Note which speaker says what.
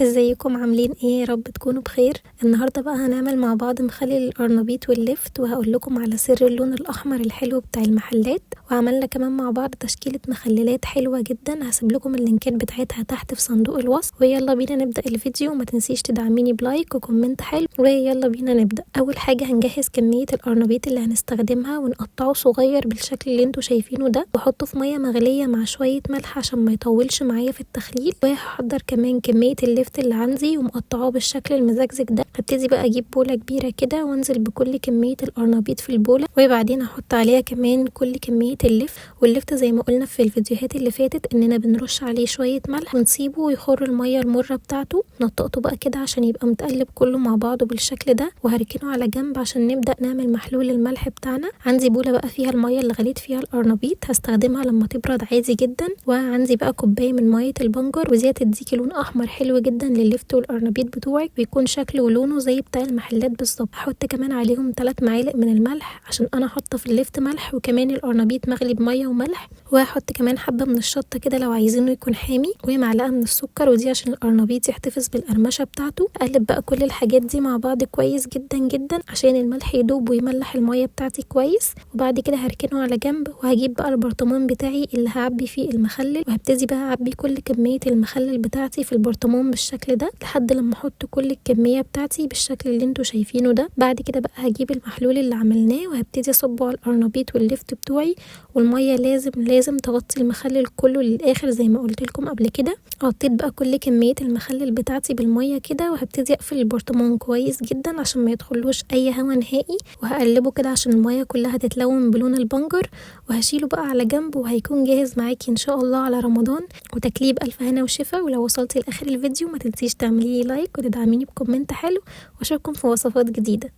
Speaker 1: ازيكم عاملين ايه؟ يا رب تكونوا بخير. النهارده بقى هنعمل مع بعض مخلل القرنبيط واللفت، وهقول لكم على سر اللون الاحمر الحلو بتاع المحلات. وعملنا كمان مع بعض تشكيله مخللات حلوة جدا، هسيب لكم اللينكات بتاعتها تحت في صندوق الوصف. ويلا بينا نبدا الفيديو، وما تنسيش تدعميني ب like و comment حلو. ويلا بينا نبدا. اول حاجة هنجهز كمية القرنبيط اللي هنستخدمها، ونقطعه صغير بالشكل اللي انتوا شايفينه ده، واحطه في مية مغليه مع شوية ملح عشان ما يطولش معايا في التخليل. وهحضر كمان كمية اللفت اللي عندي ومقطعاه بالشكل المزجزج ده. هبتدي بقى اجيب بوله كبيرة كده وانزل بكل كمية القرنبيط في البوله، وبعدين احط عليها كمان كل كمية اللفت. واللفت زي ما قلنا في الفيديوهات اللي فاتت اننا بنرش عليه شوية ملح ونسيبه يخر المية المرة بتاعته. نطقته بقى كده عشان يبقى متقلب كله مع بعضه بالشكل ده، وهركنه على جنب عشان نبدا نعمل محلول الملح بتاعنا. عندي بوله بقى فيها المية اللي غليت فيها القرنبيط، هستخدمها لما تبرد عادي جدا. وعندي بقى كوباية من مية البنجر، ودي هتديكي لون احمر حلو جدا لللفت والقرنبيط بتوعك، بيكون شكله ولونه زي بتاع المحلات بالظبط. هحط كمان عليهم 3 معالق من الملح عشان انا حاطه في اللفت ملح، وكمان القرنبيط مغلي بميه وملح. وهحط كمان حبه من الشطه كده لو عايزينه يكون حامي، ومعلقة من السكر، ودي عشان القرنبيط يحتفظ بالقرمشه بتاعته. اقلب بقى كل الحاجات دي مع بعض كويس جدا جدا عشان الملح يدوب ويملح المية بتاعتي كويس. وبعد كده هركنه على جنب، وهجيب بقى البرطمان بتاعي اللي هعبي فيه المخلل، وهبتدي بقى اعبي كل كمية المخلل بتاعتي في البرطمان بالشكل ده لحد لما احط كل الكمية بتاعتي بالشكل اللي انتوا شايفينه ده. بعد كده بقى هجيب المحلول اللي عملناه وهبتدي اصبه على القرنبيط واللفت بتوعي، والمية لازم لازم تغطي المخلل كله للاخر زي ما قلت لكم قبل كده. غطيت بقى كل كمية المخلل بتاعتي بالمية كده، وهبتدي اقفل البرطمان كويس جدا عشان ما يدخلوش اي هوا نهائي، وهقلبه كده عشان المية كلها تتلون بلون البنجر، وهشيله بقى على جنب، وهيكون جاهز معاكي ان شاء الله على رمضان. وتاكليه بألف هنا وشفا. ولو وصلتي لاخر الفيديو ما تنسيش تعملي like وتدعميني ب comment حلو، واشوفكم في وصفات جديدة.